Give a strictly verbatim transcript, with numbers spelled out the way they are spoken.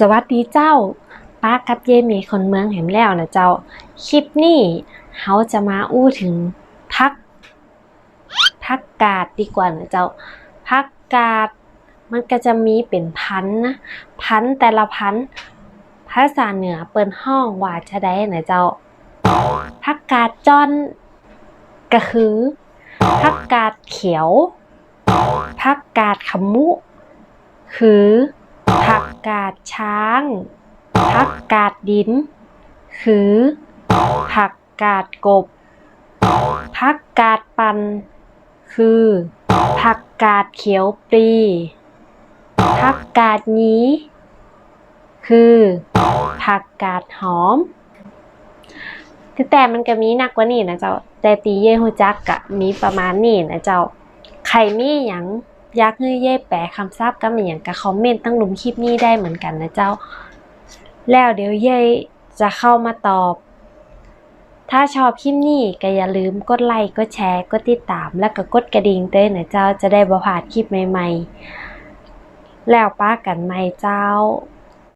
สวัสดีเจ้า ปะกับเย้ยเมย์คนเมืองแหมแล้วนะเจ้า คลิปนี้เฮาจะมาอู้เถิงผัก ผักกาดดีกว่านะเจ้า ผักกาดมันก็จะมีเป๋นพันธุ์นะ พันธุ์แต่ละพันธุ์ ภาษาเหนือเปิ้นฮ้องว่าจาใดนะเจ้า ผักกาดจ้อน ก็คือ ผักกาดเขียว ผักกาดขมุ คือ ผักกาดช้าง ผักกาดดิน คือ ผักกาดกบ ผักกาดปั่น คือ ผักกาดเขียวปลี ผักกาดหยี คือ ผักกาดหอม แต่มันก็มีนักกว่านี้นะเจ้า แต่ตี้เย้ยฮู้จักก็มีประมาณนี้นะเจ้า ใผมีหยังอยากหื้อเย้ยแปลกำศัพท์กำอะหยังก็คอมเมนต์ตังลุ่มคลิปนี้ได้เหมือนกั๋นนะเจ้า แล้วเดี๋ยวเย้ยจะเข้ามาตอบ ถ้าชอบคลิปนี้ก็อย่าลืมกดไลก์ กดแชร์ กดติดตาม แล้วก็กดกระดิ่งตวยนะเจ้า จะได้บ่พลาดคลิปใหม่ๆ แล้วปะกั๋นใหม่เจ้า